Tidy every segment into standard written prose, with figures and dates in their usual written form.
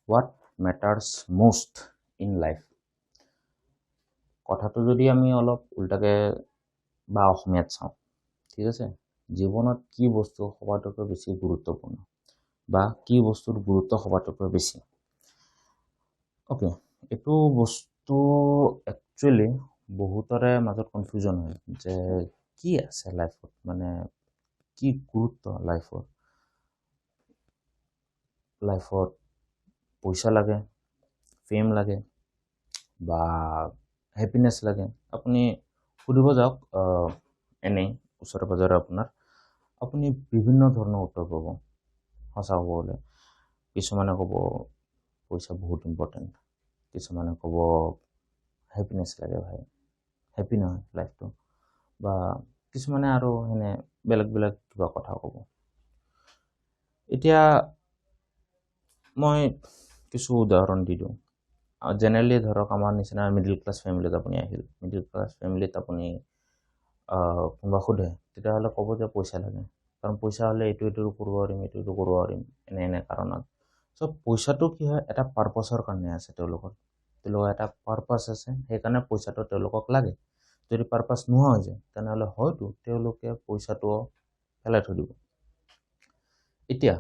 What matters most in life? কথাটো যদি আমি অলপ উল্টাকৈ বা অসমীয়াত চাওঁ, ঠিক আছে, জীৱনত কি বস্তু সবাতোকৈ বেছি গুৰুত্বপূৰ্ণ বা কি বস্তুৰ গুৰুত্ব সবাতোকৈ বেছি? অ'কে, এইটো বস্তু একচুৱেলি বহুতৰে মাজত কনফিউজন হয় যে কি আছে লাইফত, মানে কি গুৰুত্ব লাইফৰ। লাইফত পইচা লাগে, ফেম লাগে বা হেপিনেছ লাগে। আপুনি সুধিব যাওক এনেই ওচৰে পাজৰে আপোনাৰ, আপুনি বিভিন্ন ধৰণৰ উত্তৰ পাব। সঁচা ক'ব গ'লে কিছুমানে ক'ব পইচা বহুত ইম্পৰ্টেণ্ট, কিছুমানে ক'ব হেপিনেছ লাগে ভাই, হেপী নহয় লাইফটো, বা কিছুমানে আৰু সেনে বেলেগ বেলেগ কিবা কথা ক'ব। এতিয়া মই কিছু উদাহৰণ দি দিওঁ। জেনেৰেলি ধৰক আমাৰ নিচিনা মিডিল ক্লাছ ফেমিলিত আপুনি আহিল, মিডিল ক্লাছ ফেমিলিত আপুনি কোনোবা সোধে, তেতিয়াহ'লে ক'ব যে পইচা লাগে, কাৰণ পইচা হ'লে এইটো এইটো কৰিব পাৰিম, এইটো এইটো কৰিব পাৰিম, এনে এনে কাৰণত। চ' পইচাটো কি হয়, এটা পাৰ্পাছৰ কাৰণে আছে তেওঁলোকৰ, তেওঁলোকৰ এটা পাৰ্পাছ আছে, সেইকাৰণে পইচাটো তেওঁলোকক লাগে। যদি পাৰ্পাছ নোহোৱা হৈ যায় তেনেহ'লে হয়তো তেওঁলোকে পইচাটো পেলাই থৈ দিব। এতিয়া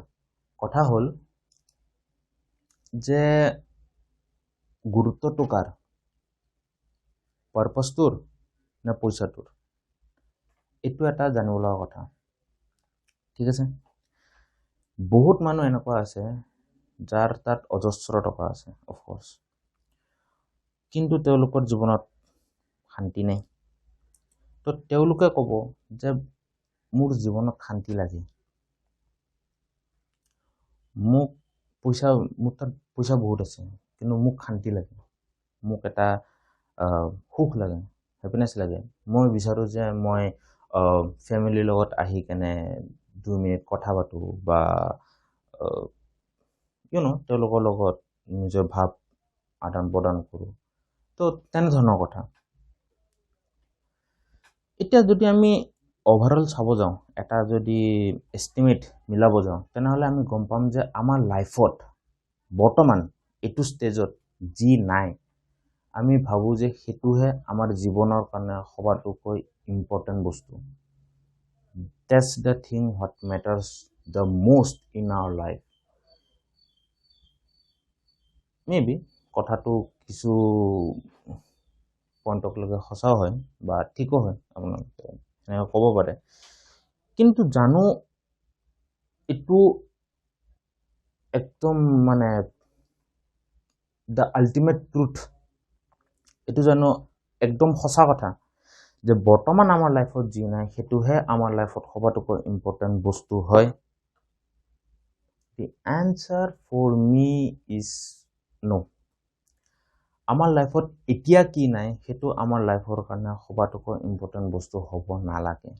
কথা হ'ল যে গুৰুত্বটো কাৰ, পাৰ্পাছটোৰ নে পইচাটোৰ? এইটো এটা জানিব লগা কথা, ঠিক আছে। বহুত মানুহ এনেকুৱা আছে যাৰ তাত অজস্ৰ টকা আছে অফক'ৰ্ছ, কিন্তু তেওঁলোকৰ জীৱনত শান্তি নাই। তো তেওঁলোকে ক'ব যে মোৰ জীৱনত শান্তি লাগে, মোক পইচা, মোৰ তাত পইচা বহুত আছে কিন্তু মোক শান্তি লাগে, মোক এটা সুখ লাগে, হেপিনেছ লাগে। মই বিচাৰোঁ যে মই ফেমিলিৰ লগত আহি কেনে 2 মিনিট কথা পাতোঁ বা তেওঁলোকৰ লগত নিজৰ ভাৱ আদান প্ৰদান কৰোঁ, তো তেনেধৰণৰ কথা। এতিয়া যদি আমি অভাৰঅল চাব যাওঁ, এটা যদি এষ্টিমেট মিলাব যাওঁ, তেনেহ'লে আমি গম পাম যে আমাৰ লাইফত বৰ্তমান এইটো ষ্টেজত যি নাই, আমি ভাবোঁ যে সেইটোহে আমাৰ জীৱনৰ কাৰণে সবাতোকৈ ইম্পৰ্টেণ্ট বস্তু। That's the thing what matters the most in our life. May be কথাটো কিছু পইণ্টকলৈকে সঁচাও হয় বা ঠিকো হয়, আপোনালোকে এনেকৈ ক'ব পাৰে, কিন্তু জানো এইটো একদম মানে the ultimate truth, এইটো জানো একদম সঁচা কথা যে বৰ্তমান আমাৰ লাইফত যি নাই সেইটোহে আমাৰ লাইফত সবাতোকৈ ইম্পৰ্টেণ্ট বস্তু হয়? The answer for me is no. আমাৰ লাইফত এতিয়া কি নাই সেইটো আমাৰ লাইফৰ কাৰণে সবাতোকৈ ইম্পৰ্টেণ্ট বস্তু হ'ব নালাগে।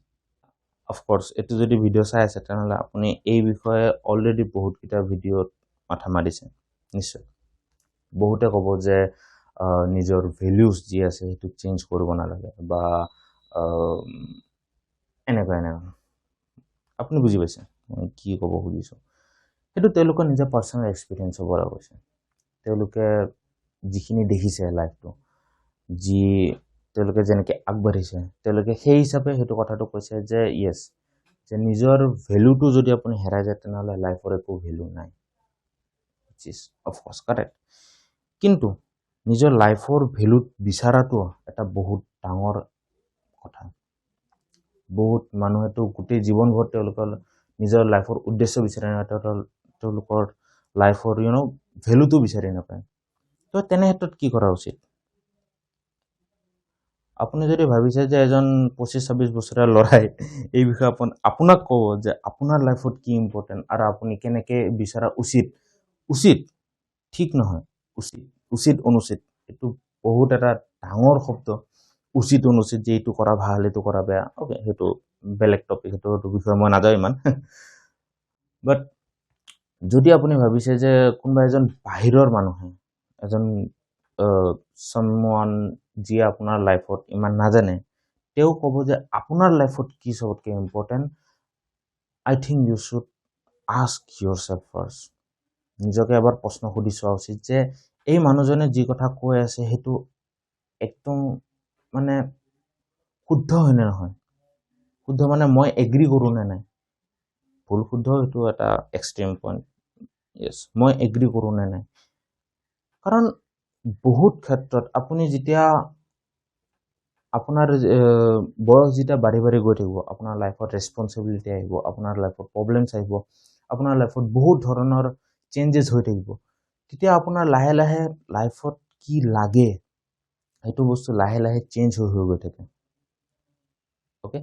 অফক'ৰ্ছ এইটো যদি ভিডিঅ' চাই আছে তেনেহ'লে আপুনি এই বিষয়ে অলৰেডি বহুতকেইটা ভিডিঅ'ত মাথা মাৰিছে নিশ্চয়। বহুতে ক'ব যে নিজৰ ভেলিউজ যি আছে সেইটো চেঞ্জ কৰিব নালাগে বা এনেকুৱা এনেকুৱা, আপুনি বুজি পাইছে মই কি ক'ব খুজিছোঁ। সেইটো তেওঁলোকৰ নিজৰ পাৰ্চনেল এক্সপিৰিয়েঞ্চৰ পৰা কৈছে, তেওঁলোকে যিখিনি দেখিছে লাইফটো, যি তেওঁলোকে যেনেকৈ আগবাঢ়িছে, তেওঁলোকে সেই হিচাপে সেইটো কথাটো কৈছে যে য়েছ, যে নিজৰ ভেলুটো যদি আপুনি হেৰাই যায় তেনেহ'লে লাইফৰ একো ভেলু নাই, which is of course correct. কিন্তু নিজৰ লাইফৰ ভেলুত বিচৰাটো এটা বহুত ডাঙৰ কথা। বহুত মানুহেতো গোটেই জীৱনভৰ তেওঁলোকৰ নিজৰ লাইফৰ উদ্দেশ্য বিচাৰি নাপায়, তেওঁলোকৰ লাইফৰ ভেলুটো বিচাৰি নাপায়। তো তেনে ক্ষেত্ৰত কি কৰা উচিত? আপুনি যদি ভাবিছে যে এজন 25-26 বছৰীয়া ল'ৰাই এই বিষয়ে আপোনাক ক'ব যে আপোনাৰ লাইফত কি ইম্পৰ্টেণ্ট আৰু আপুনি কেনেকৈ বিচৰা উচিত, উচিত ঠিক নহয়, উচিত, উচিত অনুচিত এইটো বহুত এটা ডাঙৰ শব্দ, উচিত অনুচিত যে এইটো কৰা ভাল এইটো কৰা বেয়া, অ'কে সেইটো বেলেগ টপিক, সেইটো বিষয়ে মই নাযাওঁ ইমান। বাট যদি আপুনি ভাবিছে যে কোনোবা এজন বাহিৰৰ মানুহে, এজন চামৱান যিয়ে আপোনাৰ লাইফত ইমান নাজানে, তেওঁ ক'ব যে আপোনাৰ লাইফত কি চবতকৈ important, I think you should ask yourself first. নিজকে এবাৰ প্ৰশ্ন সুধি চোৱা উচিত যে এই মানুহজনে যি কথা কৈ আছে সেইটো একদম মানে শুদ্ধ হয়নে নহয়, শুদ্ধ মানে মই এগ্ৰি কৰোঁ নে নাই, ভুল শুদ্ধ সেইটো এটা এক্সট্ৰিম পইণ্ট, য়েছ মই এগ্ৰি কৰোঁ নে নাই। কাৰণ বহুত ক্ষেত্ৰত আপুনি যেতিয়া আপোনাৰ বয়স যেতিয়া বাঢ়ি বাঢ়ি গৈ থাকিব, আপোনাৰ লাইফত ৰেচপনচিবিলিটি আহিব, আপোনাৰ লাইফত প্ৰব্লেমছ আহিব, আপোনাৰ লাইফত বহুত ধৰণৰ চেঞ্জেছ হৈ থাকিব, তেতিয়া আপোনাৰ লাহে লাহে লাইফত কি লাগে সেইটো বস্তু লাহে লাহে চেঞ্জ হৈ হৈ গৈ থাকে। অ'কে,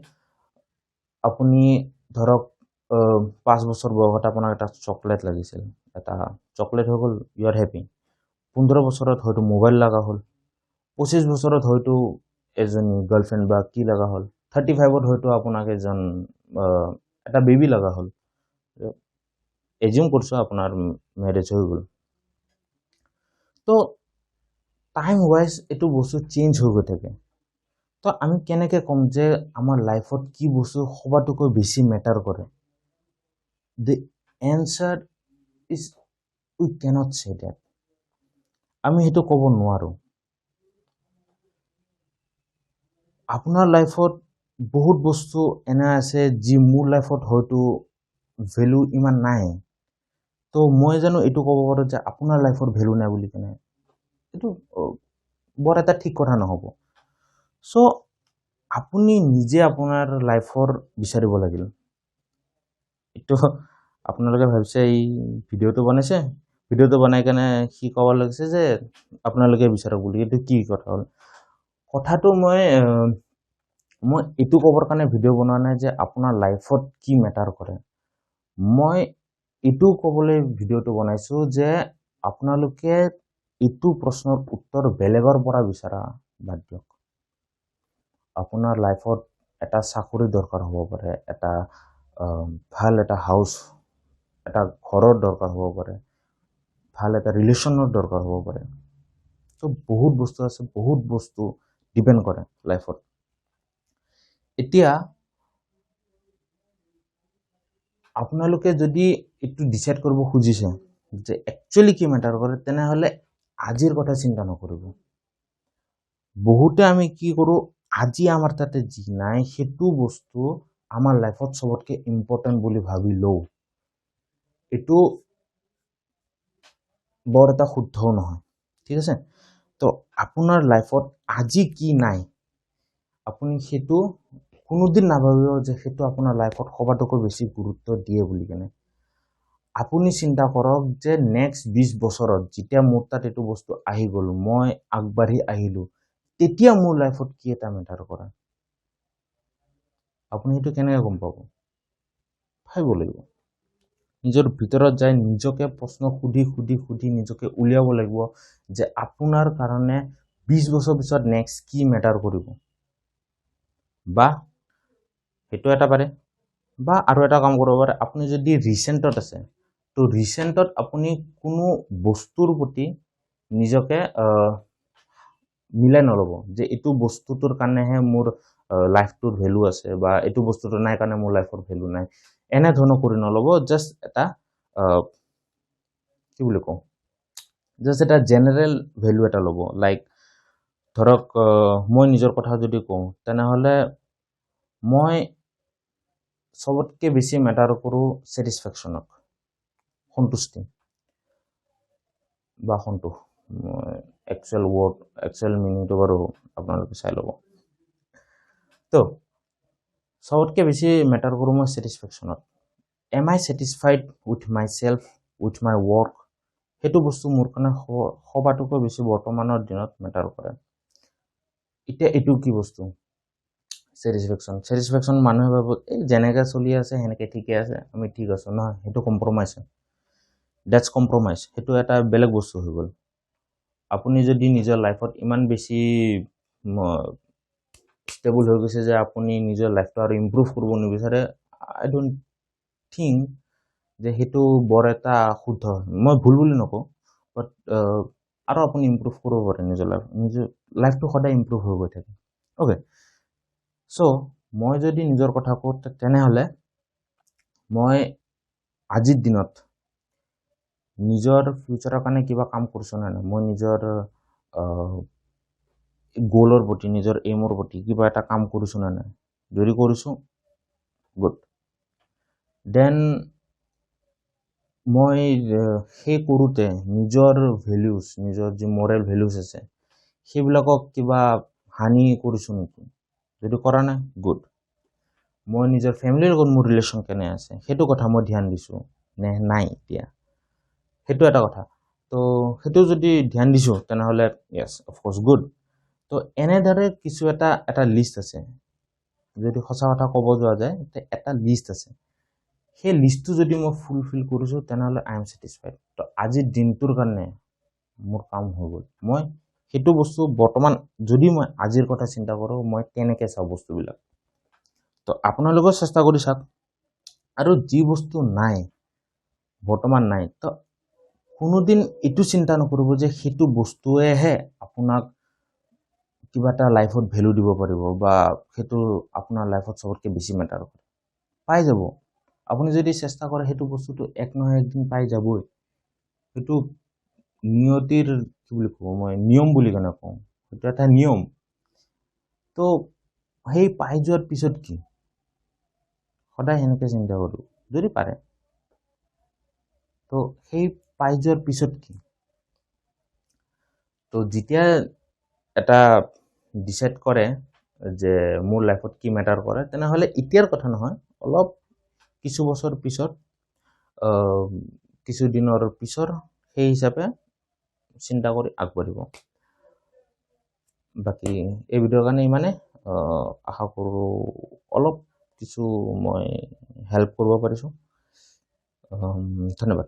আপুনি ধৰক 5 বছৰ বয়সত আপোনাক এটা চকলেট লাগিছিল, এটা চকলেট হৈ গ'ল, ইউ আৰ হেপী। 15 বছৰত হয়তো মোবাইল লগা হ'ল, 25 বছৰত হয়তো এজনী গাৰ্লফ্ৰেণ্ড বা কি লগা হ'ল, 35ত হয়তো আপোনাক এজন এটা বেবী লগা হ'ল, এজিউম কৰিছোঁ আপোনাৰ মেৰেজ হৈ গ'ল। তো টাইম ৱাইজ এইটো বস্তু চেঞ্জ হৈ গৈ থাকে। তো আমি কেনেকৈ ক'ম যে আমাৰ লাইফত কি বস্তু সবাতোকৈ বেছি মেটাৰ কৰে? The answer is we cannot say that. আমি সেইটো ক'ব নোৱাৰোঁ। আপোনাৰ লাইফত বহুত বস্তু এনে আছে যি মোৰ লাইফত হয়তো ভেলু ইমান নাই, তো মই জানো এইটো ক'ব পাৰোঁ যে আপোনাৰ লাইফৰ ভেলু নাই বুলি কেনে, এইটো বৰ এটা ঠিক কথা নহ'ব। চ' আপুনি নিজে আপোনাৰ লাইফৰ বিচাৰিব লাগিল। এইটো আপোনালোকে ভাবিছে এই ভিডিঅ'টো বনাইছে, ভিডিঅ'টো বনাই কেনে সি ক'ব লাগিছে যে আপোনালোকে বিচাৰক বুলি, এইটো কি কথা হ'ল? কথাটো মই মই এইটো ক'বৰ কাৰণে ভিডিঅ' বনোৱা নাই যে আপোনাৰ লাইফত কি মেটাৰ কৰে, মই এইটো ক'বলৈ ভিডিঅ'টো বনাইছোঁ যে আপোনালোকে এইটো প্ৰশ্নৰ উত্তৰ বেলেগৰ পৰা বিচৰা বাদ দিয়ক। আপোনাৰ লাইফত এটা চাকৰি দৰকাৰ হ'ব পাৰে, এটা ভাল এটা হাউচ, এটা ঘৰৰ দৰকাৰ হ'ব পাৰে, ভাল এটা ৰিলেশ্যনৰ দৰকাৰ হ'ব পাৰে। ত' বহুত বস্তু আছে, বহুত বস্তু ডিপেণ্ড কৰে লাইফত। এতিয়া আপোনালোকে যদি এইটো ডিচাইড কৰিব খুজিছে যে একচুৱেলি কি মেটাৰ কৰে, তেনেহ'লে আজিৰ কথা চিন্তা নকৰিব। বহুতে আমি কি কৰোঁ, আজি আমাৰ তাতে যি নাই সেইটো বস্তু আমাৰ লাইফত চবতকৈ ইম্পৰ্টেণ্ট বুলি ভাবি লওঁ। এইটো বৰ এটা শুদ্ধও নহয়, ঠিক আছে? তো আপোনাৰ লাইফত আজি কি নাই আপুনি সেইটো কোনোদিন নাভাবিব যে সেইটো আপোনাৰ লাইফত সবাতোকৈ বেছি গুৰুত্ব দিয়ে বুলি কেনে। আপুনি চিন্তা কৰক যে নেক্সট 20 বছৰত যেতিয়া মোৰ তাত এইটো বস্তু আহি গ'ল, মই আগবাঢ়ি আহিলোঁ, তেতিয়া মোৰ লাইফত কি এটা মেটাৰ কৰে, আপুনি সেইটো কেনেকৈ গম পাব? ভাবিব লাগিব। নিজৰ ভিতৰত যাই নিজকে প্ৰশ্ন সুধি সুধি সুধি নিজকে উলিয়াব লাগিব যে আপোনাৰ কাৰণে 20 বছৰ পিছত নেক্সট কি মেটাৰ কৰিব। বা সেইটো এটা পাৰে, বা আৰু এটা কাম কৰিব পাৰে, আপুনি যদি ৰিচেণ্টত আছে তো ৰিচেণ্টত আপুনি কোনো বস্তুৰ প্ৰতি নিজকে মিলাই নল'ব যে এইটো বস্তুটোৰ কাৰণেহে মোৰ লাইফটোৰ ভেলু আছে বা এইটো বস্তুটো নাই কাৰণে মোৰ লাইফৰ ভেলু নাই, এনেধৰণৰ কৰি নল'ব। জাষ্ট এটা কি বুলি কওঁ, জাষ্ট এটা জেনেৰেল ভেলু এটা ল'ব। লাইক ধৰক মই নিজৰ কথা যদি কওঁ, তেনেহ'লে মই চবতকৈ বেছি মেটাৰ কৰোঁ ছেটিছফেকশ্যনক, সন্তুষ্টি বা সন্তোষ। মই একচুৱেল ৱৰ্ড, একচুৱেল মিনিংটো বাৰু আপোনালোকে চাই ল'ব। তো চবতকৈ বেছি মেটাৰ কৰোঁ মই ছেটিছফেকশ্যনত। Am I satisfied with myself, with my work? সেইটো বস্তু মোৰ কাৰণে সবাতোকৈ বেছি বৰ্তমানৰ দিনত মেটাৰ কৰে। এতিয়া এইটো কি বস্তু ছেটিছফেকশ্যন? ছেটিছফেকশ্যন মানুহে ভাবে এই যেনেকৈ চলি আছে সেনেকৈ ঠিকে আছে, আমি ঠিক আছোঁ। নহয়, সেইটো কম্প্ৰমাইজ হয়, that's compromise, সেইটো এটা বেলেগ বস্তু হৈ গ'ল। আপুনি যদি নিজৰ লাইফত ইমান বেছি ষ্টেবল হৈ গৈছে যে আপুনি নিজৰ লাইফটো আৰু ইম্প্ৰুভ কৰিব নিবিচাৰে, আই don't think যে সেইটো বৰ এটা শুদ্ধ। মই ভুল বুলি নকওঁ, বাট আৰু আপুনি ইম্প্ৰুভ কৰিব পাৰে নিজৰ লাইফ, নিজৰ লাইফটো সদায় ইম্প্ৰুভ হৈ গৈ থাকে। অ'কে, চ' মই যদি নিজৰ কথা কওঁ, তেনেহ'লে মই আজিৰ দিনত নিজৰ ফিউচাৰৰ কাৰণে কিবা কাম কৰিছোঁ নে নাই, মই নিজৰ গ'লৰ প্ৰতি, নিজৰ এইমৰ প্ৰতি কিবা এটা কাম কৰিছোঁ নে নাই। যদি কৰিছোঁ, গুড। Then মই সেই কৰোঁতে নিজৰ ভেলিউজ, নিজৰ যি মৰেল ভেলিউজ আছে, সেইবিলাকক কিবা হানি কৰিছোঁ নেকি? যদি কৰা নাই, গুড। মই নিজৰ ফেমিলিৰ লগত মোৰ ৰিলেশ্যন কেনে আছে, সেইটো কথা মই ধ্যান দিছোঁ নে নাই এতিয়া, সেইটো এটা কথা। তো সেইটো যদি ধ্যান দিছোঁ, তেনেহ'লে য়েছ, অফক'ৰ্চ গুড। তো এনেদৰে কিছু এটা এটা লিষ্ট আছে। যদি সঁচা কথা ক'ব যোৱা যায়, এটা লিষ্ট আছে। সেই লিষ্টটো যদি মই ফুলফিল কৰিছোঁ, তেনেহ'লে I am satisfied. তো আজিৰ দিনটোৰ কাৰণে মোৰ কাম হৈ গ'ল। মই সেইটো বস্তু বৰ্তমান যদি মই আজিৰ কথা চিন্তা কৰোঁ, মই তেনেকৈ চাওঁ বস্তুবিলাক। তো আপোনালোকেও চেষ্টা কৰি চাওক। আৰু যি বস্তু নাই, বৰ্তমান নাই, তো কোনোদিন এইটো চিন্তা নকৰিব যে সেইটো বস্তুৱেহে আপোনাক কিবা এটা লাইফত ভেলু দিব পাৰিব বা সেইটো আপোনাৰ লাইফত চবতকৈ বেছি মেটাৰ কৰে। পাই যাব। আপুনি যদি চেষ্টা কৰে, সেইটো বস্তুটো এক নহয় একদিন পাই যাবই। সেইটো নিয়তিৰ, কি বুলি কওঁ মই, নিয়ম বুলি কেনে কওঁ, সেইটো এটা নিয়ম। তো সেই পাই যোৱাৰ পিছত কি, সদায় সেনেকৈ চিন্তা কৰোঁ, যদি পাৰে। তো সেই পাই যোৱাৰ পিছত কি? তো যেতিয়া এটা ডিচাইড কৰে যে মোৰ লাইফত কি মেটাৰ কৰে, তেনেহ'লে এতিয়াৰ কথা নহয়, অলপ কিছু বছৰ পিছত, কিছুদিনৰ পিছৰ সেই হিচাপে চিন্তা কৰি আগবাঢ়িব। বাকী এই ভিডিঅ'ৰ কাৰণে ইমানে। আশা কৰোঁ অলপ কিছু মই হেল্প কৰিব পাৰিছোঁ। ধন্যবাদ।